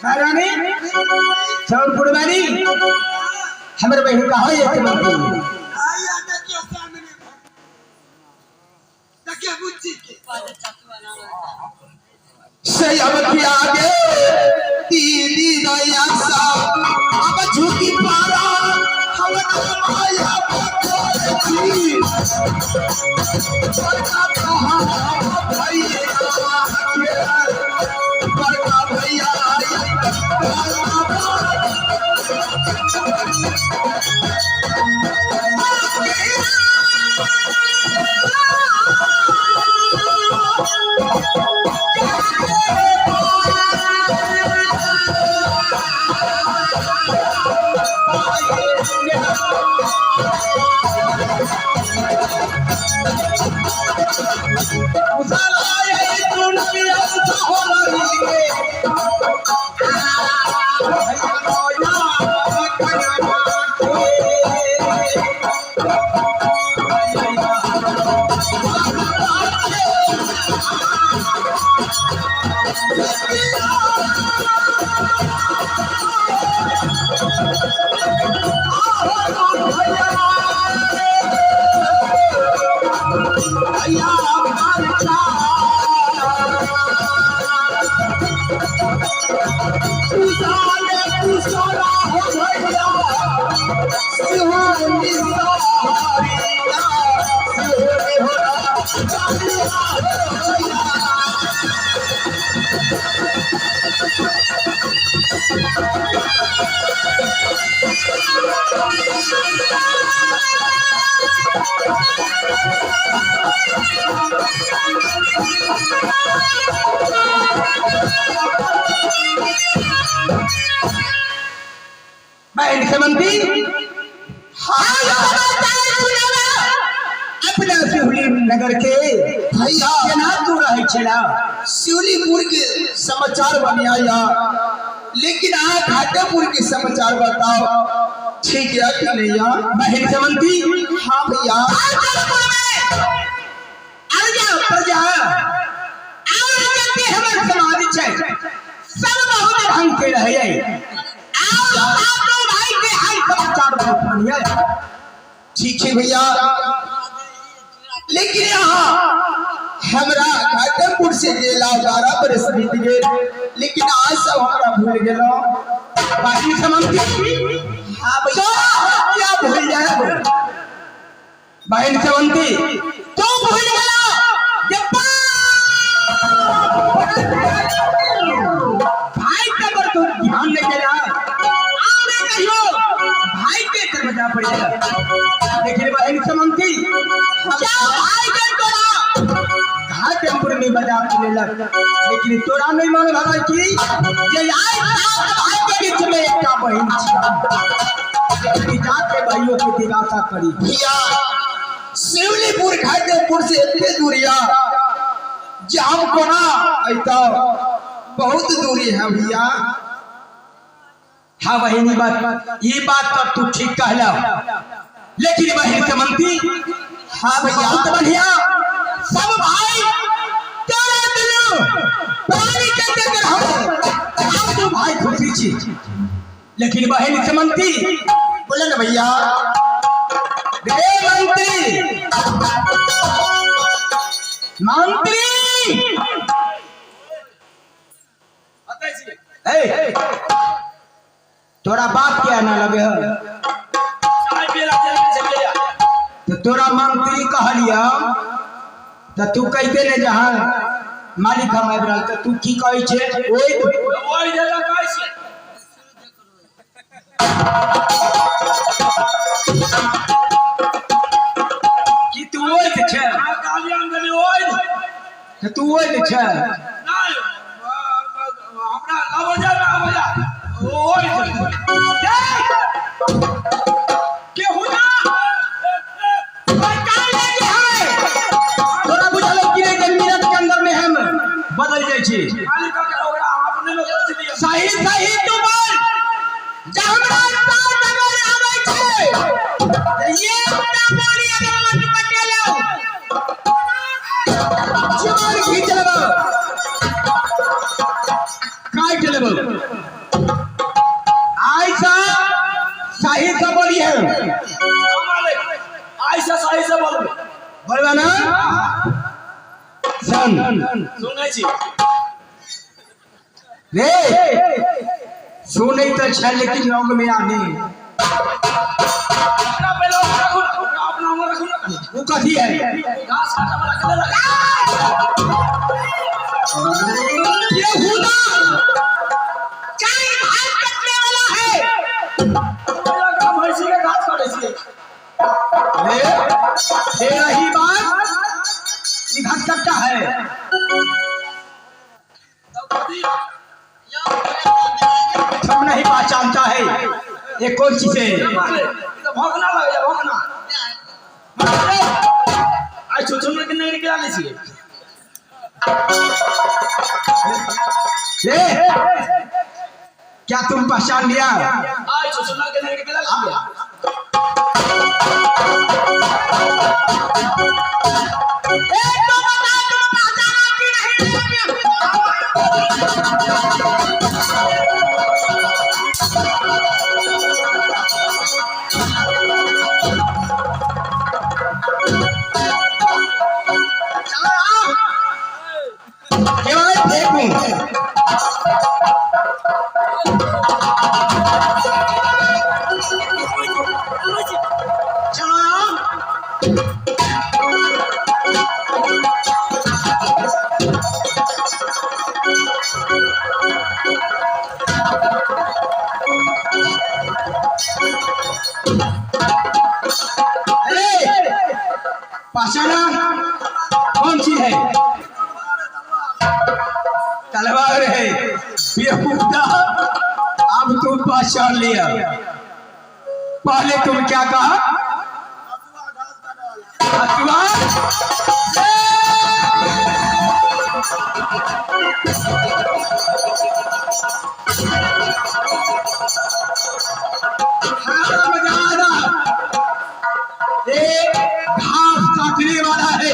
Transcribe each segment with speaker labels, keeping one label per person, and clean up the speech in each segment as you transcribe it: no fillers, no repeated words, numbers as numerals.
Speaker 1: महारानी चौरपुर वाली हमर बहन कहाँ ये चमनती
Speaker 2: आया देखियो सामने पर। देखियो बुच्ची के
Speaker 1: से अब आगे दीदी दया सा अब झुकी पारा हम माया पकोड़ी बड़का कहाँ भैया बड़का भैया बहन हेमंती अपना शिवली नगर के
Speaker 3: भैया
Speaker 1: केना तू रहै छला
Speaker 3: शिवलीपुर के समाचार बनिया लेकिन आप घाटापुर के समाचार बताओ ठीक है कि नहीं यार
Speaker 1: बहन हेमंती
Speaker 3: हाँ भैया
Speaker 1: अर्जा प्रजा और जते हमर समाज छै सब बहुत ढंग के रहै और सातो भाई के हाल समाचार बहुत बढ़िया
Speaker 3: ठीक है भैया लेकिन यहाँ हमरा घाटमपुर से गेला 12 बरस बीत गेल लेकिन आज सब हमरा भूल गेलो
Speaker 1: बाकी हेमंती
Speaker 3: हाँ भैया
Speaker 1: क्या भूल जाए बहन सेवंती तू भूल गेला जे भाई के पर तू ध्यान नहीं देला आने कहियो भाई के दरवाजा पर गेला लेकिन बहन सेवंती क्या भाई के तोरा घाटमपुर में बजा के लेलक लेकिन तोरा नहीं मालूम हला कि जे आइ सात भाई के बीच में एकटा बहिन छी जाके भाइयों के दिलासा करी
Speaker 3: भैया शिवलीपुर घाटमपुर से इतने दूरिया जे हम कोना अइता बहुत दूरी है भैया
Speaker 1: हाँ बहिनी बात ये बात तो तू ठीक कहला लेकिन बहिन चमंती
Speaker 3: हाँ भैया
Speaker 1: बहुत बढ़िया सब भाई तेरे दिलो प्राणी के देकर हम तू भाई खुशी छी लेकिन बहिन चमंती
Speaker 3: बोले ना भैया
Speaker 1: रे मंत्री ए तोरा बाप के आना लगे है तो तोरा मंत्री कहलिया तो तू कहते ने जहां मालिक हम आबि रहल, तो तू की कहै छे? ओइ
Speaker 2: ओहि जगह कहै छियै।
Speaker 1: की तू ओइ के छे?
Speaker 2: अहाँ कहलियै हम कहलियै ओहि।
Speaker 1: तो तू ओइ के छे?
Speaker 2: नहि, हमरा आबऽ जा, आबऽ जा ओहि।
Speaker 1: केहू ना पहचान लेके है। तोरा बुझल कि नहीं जे मिनट के अंदर में हम बदल जाइ छी।
Speaker 2: मालिक के ओकरा अपने लोग लिअ।
Speaker 1: सही सही तू बोल, जे हमरा साथ अगर आबै छै तऽ ये हमरा बोली अगर मत पटेलो जीवन खींच लेबो, काट लेबो। आइ से सही से बोली है।
Speaker 2: मालिक, आइ से सही से बोलबै।
Speaker 1: बोलबा ना? सुन।
Speaker 2: सुनै छी।
Speaker 1: रे सुनै तऽ छै लेकिन लग में आने।
Speaker 2: ओकरा पहिले ओकरा राखू ने, ओकरा अपना मे राखू ने कनी।
Speaker 1: वो कथी है?
Speaker 2: घास काटऽ वाला के लेलक।
Speaker 1: ये हुदा चाहे घास कटने वाला है।
Speaker 2: ओकरा काम होइ छै के घास काटै छियै।
Speaker 1: रे ये रही बात, ये घास कटता है।
Speaker 2: तब कथी?
Speaker 1: सब नहीं पहचानता है ये कौन चीज है।
Speaker 2: मालिक, ई तऽ भोकना लगैया, भोकना। आइ छुछुनर के नहि निकालै छियै।
Speaker 1: रे क्या तुम पहचान लिया?
Speaker 2: आइ छुछुनर के नहि निकालै छियै।
Speaker 1: एक तो बता, तुम पहचाना कि नहीं? चलो आओ, केवल देखूं। चलो आओ। अरे पहचाना कौन चीज है? तलवार है। बेहुदा, अब तुम पहचान लिया। पहले तुम क्या कहा? हसुआ। हरामजादा, एक घास काटने वाला है।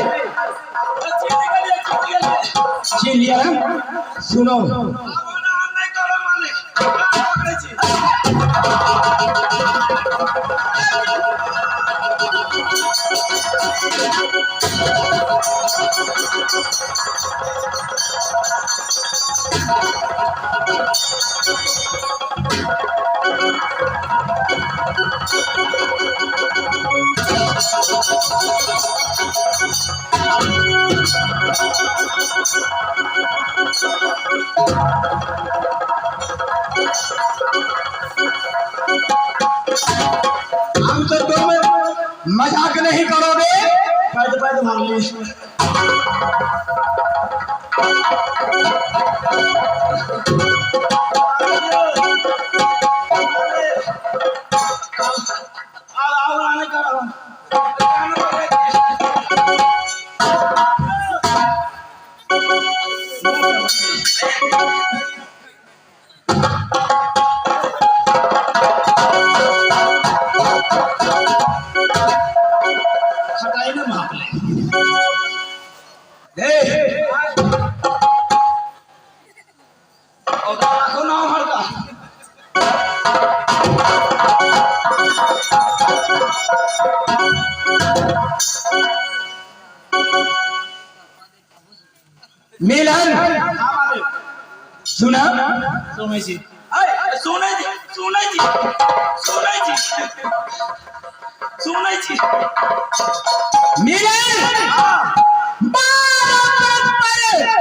Speaker 2: चीनी गेलियै, चीनी गेलियै।
Speaker 1: छीन लिया ना? सुनो।
Speaker 2: आब ओना हम नहि करब मालिक। अहाँ पकड़ै छी।
Speaker 1: हम तो तुम मजाक नहीं करोगे।
Speaker 2: पैद पैद मारली। आब आब नहि करब हम। कान पकड़ै छी। खटाई ने भाप ले।
Speaker 1: ए,
Speaker 2: ओकरा राखू ना उम्हरका।
Speaker 1: मिलन।
Speaker 2: हाँ मालिक।
Speaker 1: सुना।
Speaker 2: सुनै छी, सुनै छी, सुनै छी, सुनै छी, सुनै छी।
Speaker 1: मिलन।
Speaker 2: हाँ।
Speaker 1: 12 बरस पर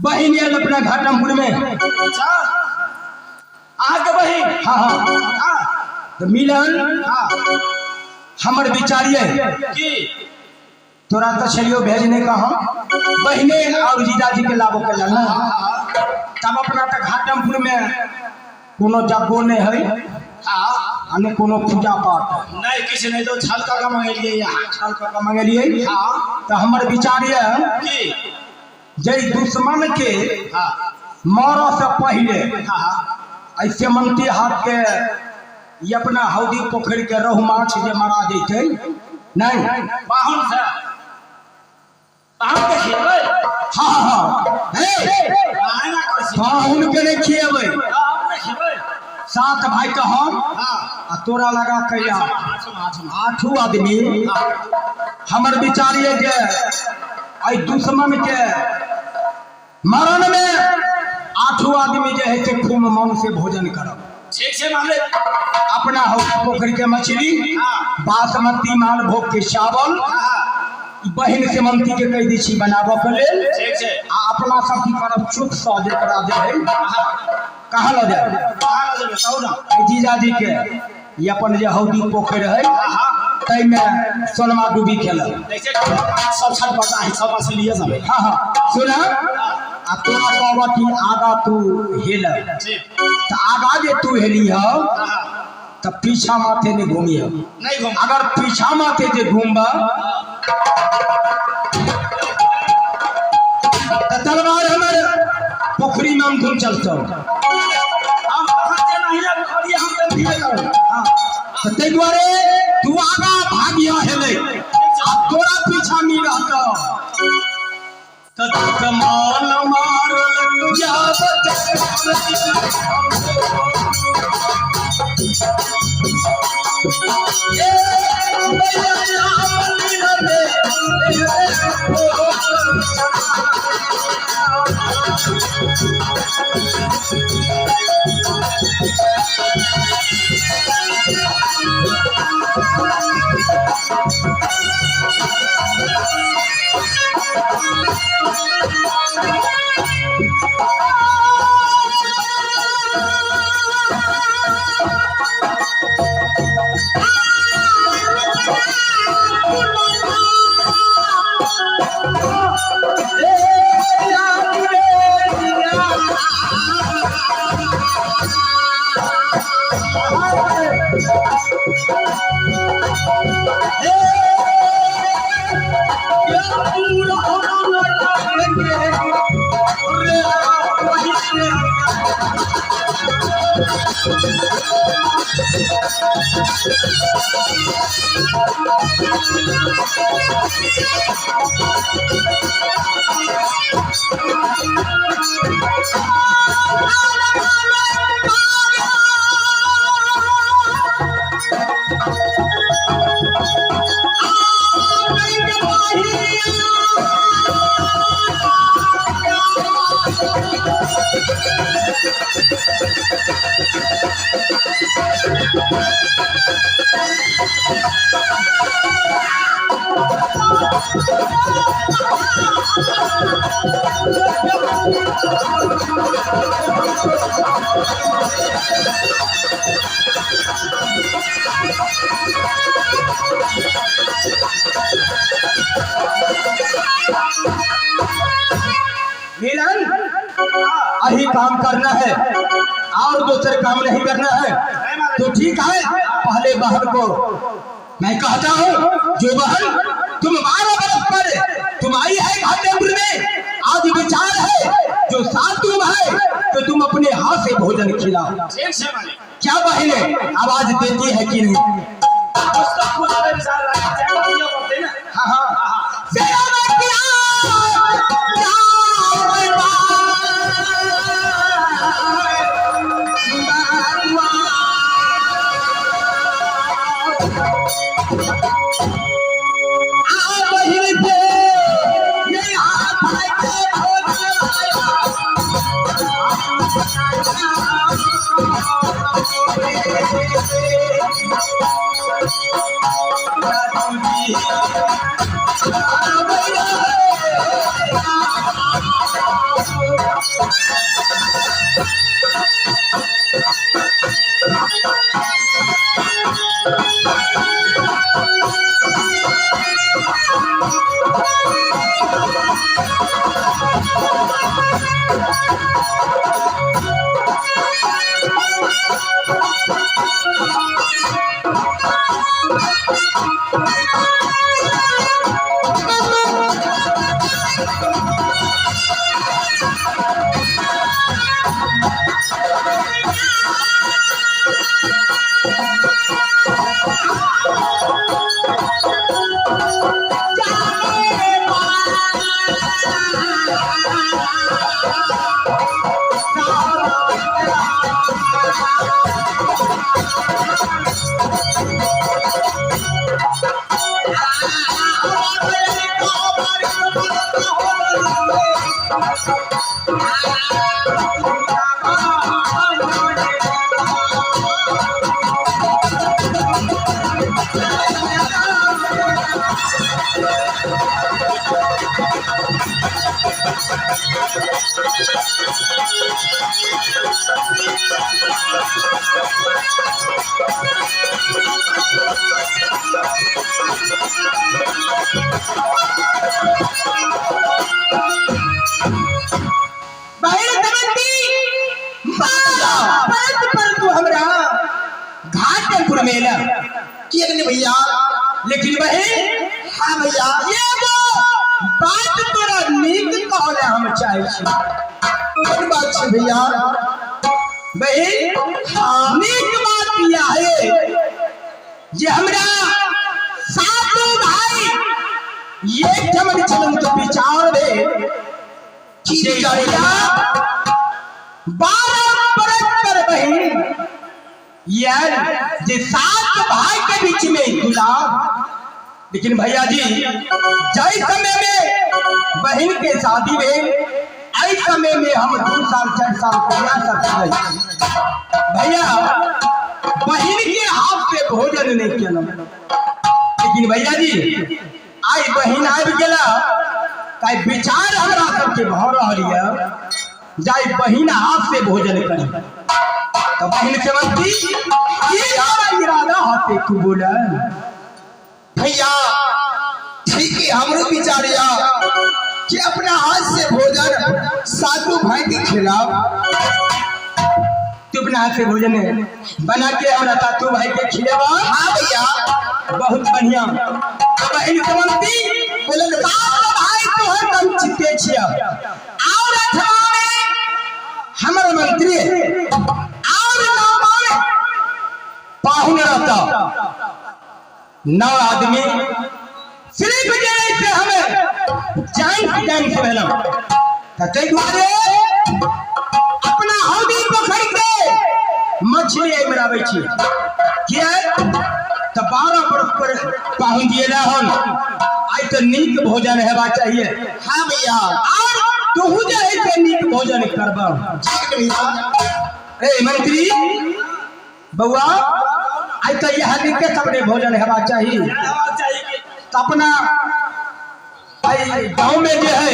Speaker 1: बहिन आयल अपना घाटमपुर में।
Speaker 2: अच्छा, अहाँके बहिन?
Speaker 1: हाँ हाँ।
Speaker 2: हाँ।
Speaker 1: तो मिलन।
Speaker 2: हाँ।
Speaker 1: हमर विचार ये
Speaker 2: की?
Speaker 1: तोरा तो छलियो भेजने का हम बहिने और जीजाजी के लाबो के लेल ना, तब अपना तऽ घाटमपुर में कोनो जगो नहीं है।
Speaker 2: हाँ।
Speaker 1: आ नहि कोनो पूजा पाठ।
Speaker 2: नहीं, किछु नहीं, तो छल कऽ के मंगेलियै यहाँ।
Speaker 1: छल कऽ के मंगेलियै।
Speaker 2: हाँ।
Speaker 1: तऽ हमर विचार ये
Speaker 2: की?
Speaker 1: जे दुश्मन के
Speaker 2: हाँ।
Speaker 1: मरऽ से पहिले
Speaker 2: हाँ।
Speaker 1: ऐसे मंती हाथ के ई अपना हौदी पोखरि के रोहु माछ जे मरा जैतै नहीं।
Speaker 2: पाहुन से, पाहुन के खिएबै?
Speaker 1: हाँ हाँ, हे।
Speaker 2: अहाँ एना करै छी।
Speaker 1: पाहुन के नहीं खिएबै।
Speaker 2: हाँ, अपने खिएबै।
Speaker 1: सात भाई के हम
Speaker 2: हाँ।
Speaker 1: आ तोरा लगा के
Speaker 2: आठम, आठम।
Speaker 1: आठू आदमी। हमर विचार ये जे एहि दुश्मन के मरण में आठू आदमी जे है से खूब मन से भोजन करब।
Speaker 2: ठीक छै मालिक।
Speaker 1: अपना हो पोखरि के मछली,
Speaker 2: हाँ।
Speaker 1: बासमती मालभोग के चावल,
Speaker 2: हाँ।
Speaker 1: बहिन सेमंती के कहि दै छी बनाबऽ के लेल।
Speaker 2: ठीक छै।
Speaker 1: आ अपना सब की करब, चुप सँ जेकरा जे है कहाँ लऽ जायब?
Speaker 2: कहाँ लऽ जेबै, कहू ना।
Speaker 1: एहि जीजाजी के ई अपन जे हौदी पोखरि है
Speaker 2: हाँ।
Speaker 1: ताहिमे सोनमा डूबी खेलक।
Speaker 2: देखै सब छटपटा है, सब मछलिए सब है।
Speaker 1: हाँ हाँ, सुन, आ तोरा कहबऽ कि आगा तू हेल।
Speaker 2: ठीक।
Speaker 1: तऽ आगा जे तू हेली ह
Speaker 2: हाँ।
Speaker 1: तऽ पीछा माथे नहीं घूमी ह।
Speaker 2: नहीं घूम।
Speaker 1: अगर पीछा माथे जे घूमबा तऽ तलवार हमर पोखरी में हम चलतौ।
Speaker 2: हम अहाँ जे नहीं करिए, हम तऽ नहीं करब।
Speaker 1: हाँ, तऽ ताहि दुआरे तू आगा भागिया हेलै आ तोरा पीछा मी रहतौ। तत मान मारल यावत ए मैया राम रे। मिलन, यही काम करना है और दूसरे काम नहीं करना है। तो ठीक है, पहले बहन को मैं कहता हूँ, जो बहन तुम 12 बरस पर तुम आई है घाटेपुर में, आज विचार है जो साथ तुम है तो तुम अपने हाथ से भोजन खिलाओ।
Speaker 2: ठीक छै मालिक।
Speaker 1: क्या बहने आवाज देती है कि नहीं?
Speaker 2: कुछ तो कुछ तो विचार राखै छै, दिअ पड़तै ने।
Speaker 1: हाँ हाँ। बहिन दमयंती, परंतु परंतु हमरा घाटमपुर में एला।
Speaker 3: किएक नहि भैया?
Speaker 1: लेकिन बहिन,
Speaker 3: हाँ भैया,
Speaker 1: एगो बात तोरा नीक कहले हम चाहे छी।
Speaker 3: कोन बात छै भैया?
Speaker 1: बहिन,
Speaker 3: हाँ।
Speaker 1: नीक बात यह है जे हमरा सातो भाई एक ठमन चलन तो विचार भेल
Speaker 3: की
Speaker 1: जे
Speaker 3: विचार
Speaker 1: भैया 12 बरस पर बहिन यार जे 7 भाई के बीच में गुलाब। लेकिन भैया जी जय समय में बहन के शादी भेल, ऐ समय में हम 2 साल 4 साल पूरा सब रही। भैया बहन के हाथ से भोजन नहीं केलहुँ। लेकिन भैया जी आई बहन आबि गेला ताई विचार हमरा सबके भऽ रहल यऽ जाय बहन हाथ से भोजन करी। तो बहन चमनती की तोरा इरादा हते तू बोला?
Speaker 3: भैया ठीक है, हमरो विचार या कि अपना हाथ से भोजन सातों भाई के खिलाओ।
Speaker 1: तू अपना हाथ से भोजन बना के हमरा सातों भाई के खिलावा।
Speaker 3: हाँ भैया,
Speaker 1: बहुत बढ़िया। तो बहन चमनती
Speaker 3: बोले ना।
Speaker 1: सात भाई तोहर दम चिते छिया और अठवा में हमर मंत्री और नौवा में पाहुन रहता। 9 आदमी सिर्फ जे से हमें जान जान से भेलौं। तो ताहि दुआरे अपना हौदी पोखरि के मछली एहिमे आबै छी। किया तो 12 बरस पर पाहुन दिए हन, आइ तो नीक भोजन हेबा चाहिए।
Speaker 3: हाँ भैया,
Speaker 1: और तोहू जे है से नीक भोजन करबा।
Speaker 3: ठीक भैया।
Speaker 1: ए मंत्री बउआ, आइ तो यह नीके सबने भोजन हेबा चाही। तो अपना गाँव में जे है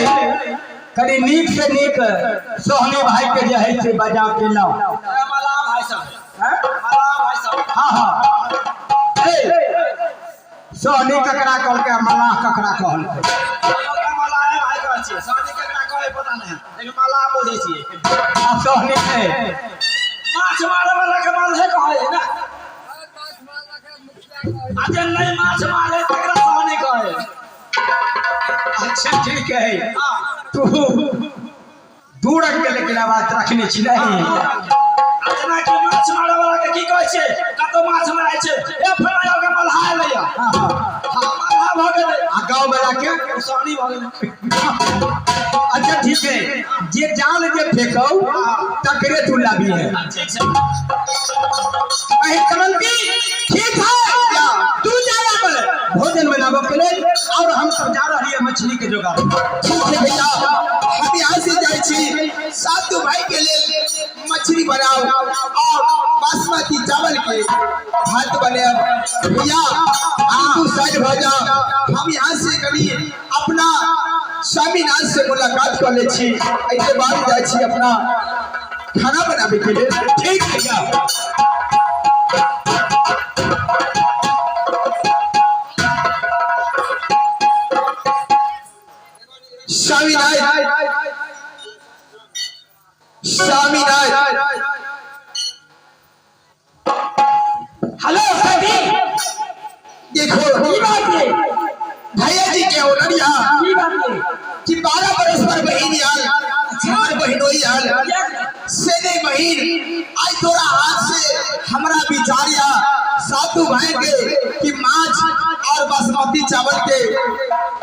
Speaker 1: कनी नीक से नीक सोहनी भाई के जे है से बजा के लाओ। हाँ हाँ, ए सोहनी ककरा कहलकै, मलाह ककरा कहलकै? आ सोहनी है
Speaker 2: माछ मारे वाला के मल्हे कहै ना, आ जे नहीं माछ मारे तकरा सोहनी कहै।
Speaker 1: अच्छा ठीक है, तू दू रंग के लेकिन आवाज रखने छी नहीं।
Speaker 2: आ जेना कि माछ मारे वाला के की कहै छै, कतौ माछ मारै छै, ए फलाना के मल्हा एलैया।
Speaker 1: हाँ, हाँ।
Speaker 2: हाँ, मल्हा भऽ गेलै।
Speaker 1: आ गाँव वाला के
Speaker 2: सोहनी भऽ गेलै।
Speaker 1: अच्छा ठीक है, जे जाल जे फेंकौ तकरे तू लाभी है।
Speaker 2: ठीक छै।
Speaker 1: अहे चमनती, ठीक है, तू जा पर भोजन बनाबो के लेल और हम सब जा रही है मछली के जोगाड़।
Speaker 3: ठीक है भैया, हम यहाँ से जाइ छी सातों भाई के लेल मछली बनाओ और बासमती चावल के भात बनायब। भैया तू साइड भऽ जा, हम यहाँ से कनी अपना स्वामीनाथ से मुलाकात कर ले छी, एहिके बाद जाइ छी अपना खाना बनाबे के लेल।
Speaker 1: ठीक भैया।
Speaker 3: स्वामीनाथ स्वामीनाथ।
Speaker 1: हेलो सखी,
Speaker 3: देखो
Speaker 1: की बात है?
Speaker 3: भैया जी के ऑर्डर यहाँ
Speaker 1: की बात है?
Speaker 3: कि 12 बरस पर बहिन आयल, हमर बहिनोई आयल, से नहीं बहिन आज तोरा हाथ से हमरा विचार या सातु भाई के कि माछ और बासमती चावल के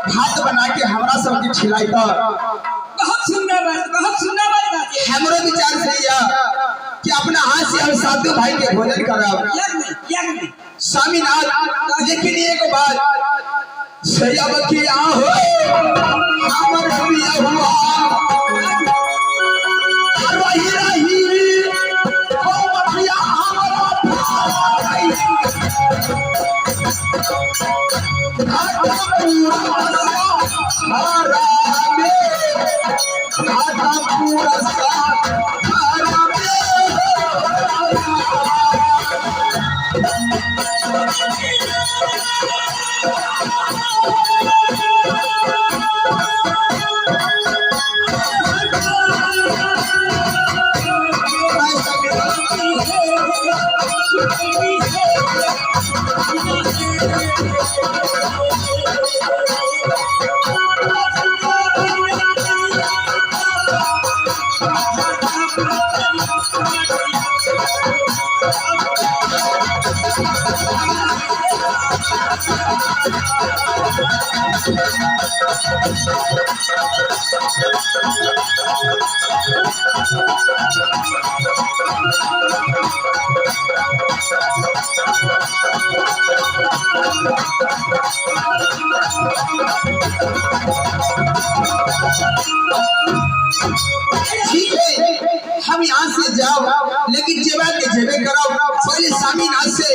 Speaker 3: भात बना के हमरा सबके खिलाई। तो
Speaker 1: बहुत सुंदर बात, बहुत सुंदर बात बात है।
Speaker 3: हमरो विचार से या कि अपना हाथ से हम सातु भाई के भोजन करब।
Speaker 1: यज्ञ यज्ञ।
Speaker 3: स्वामीनाथ, लेकिन एक बात सैयब की आहो हमर पिया हुआ रही रही हो मटिया हमरा भाई घाटा पूरा हरा में, घाटा पूरा हरा में। ठीक है, हम यहाँ से जाओ, लेकिन जेबा के जेबे करो पहले स्वामीनाथ से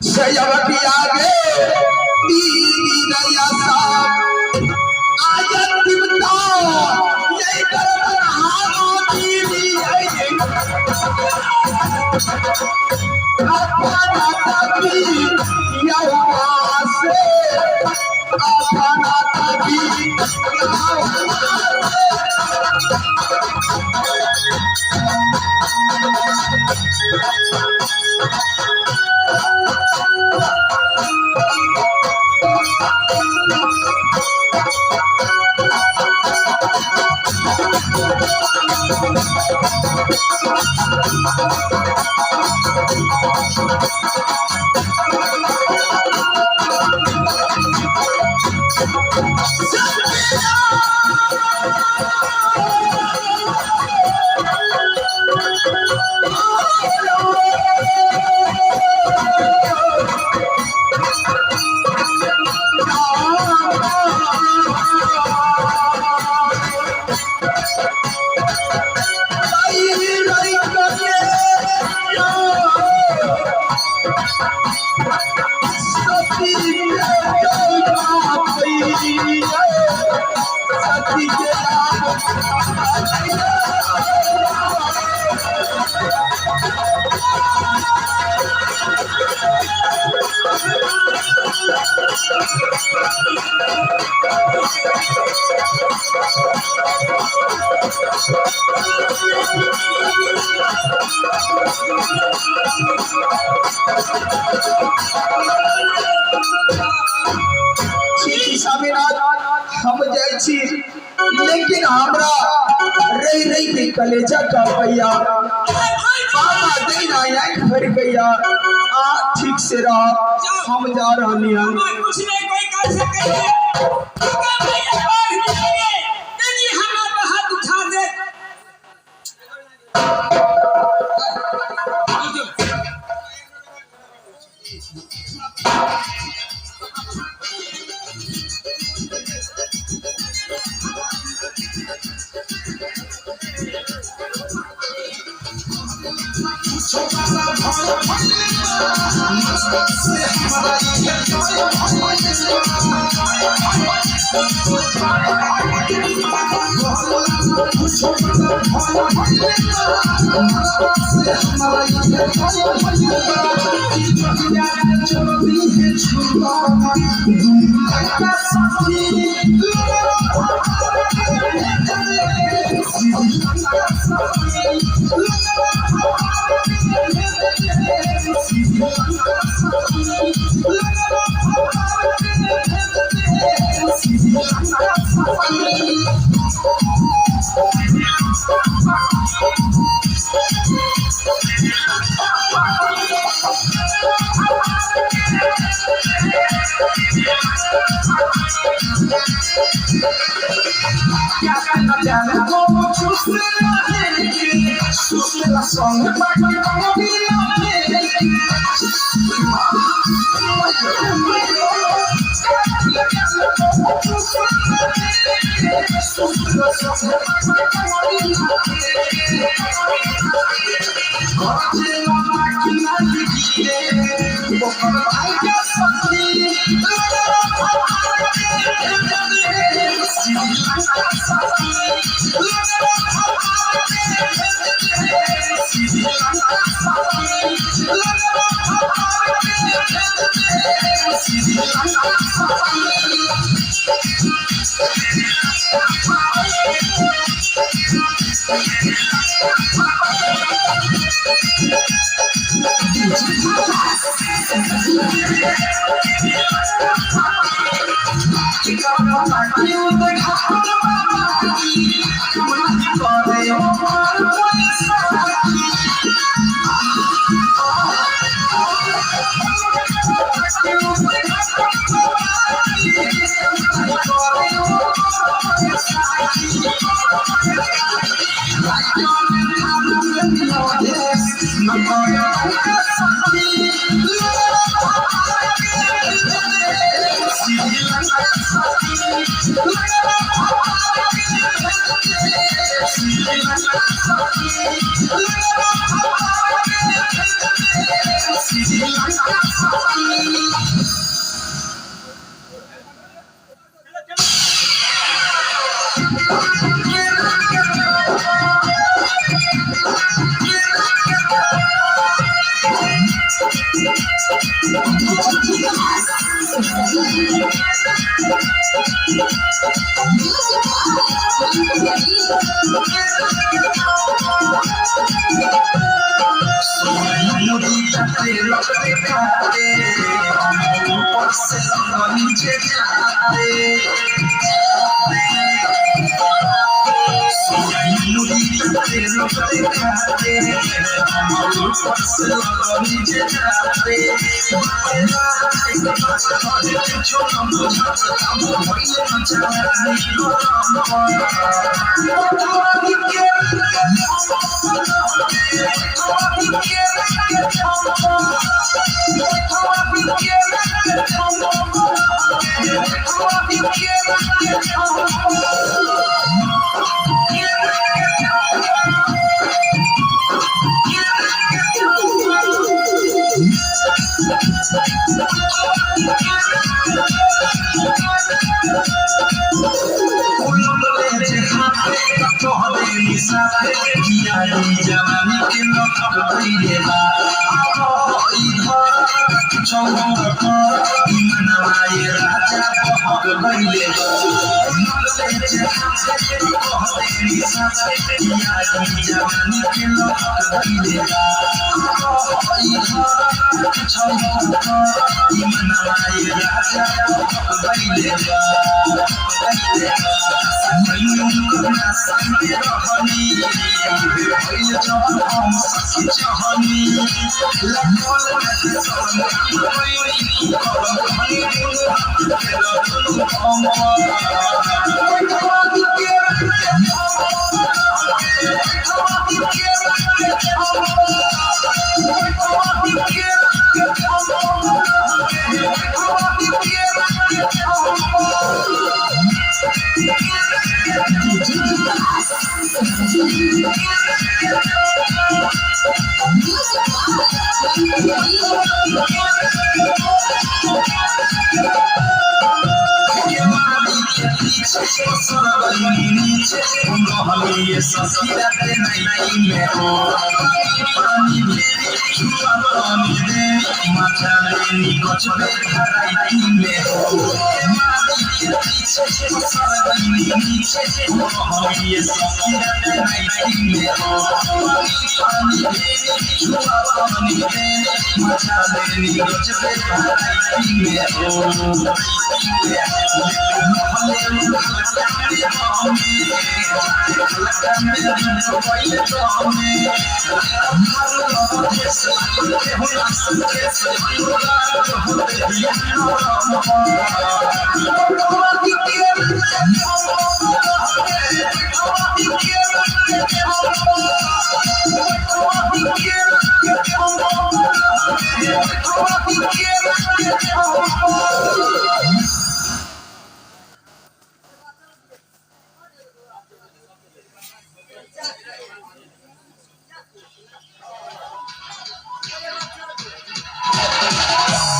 Speaker 3: सैयब की आगे दीदी दया साहब आजा तिमता यही करत हाथ दीदी आई अपना तभी यहुवा से, अपना तभी यहुवा से। छी स्वामीनाथ, हम जाइ छी, लेकिन हमरा रही रही के कलेजा का पैया बाबा देना आँख भर गैया। आ ठीक से रह, हम जा रहनी हैं।
Speaker 1: कुछ नहीं कोई कर सके, भैया बाढ़ निकले यदि हमरा पर हाथ उठा दे।
Speaker 4: Music.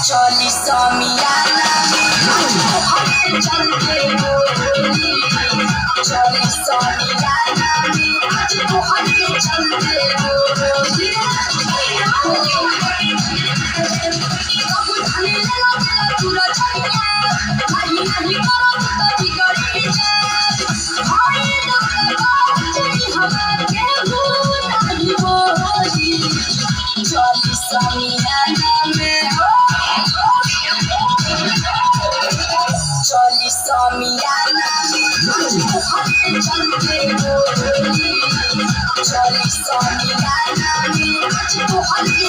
Speaker 4: चली समियाना में चलते गोली, चली समियाना में आज तोहरे चलते गोली। कबू धनी लेला बेला तुरा छनिया, नहीं नहीं करो तो बिगड़ी जाए। भाई लोग बाजी हमार केहू नहीं बोली। चली समियाना में चली समियाना में चलते गोली, चली समियाना में आज तोहरे।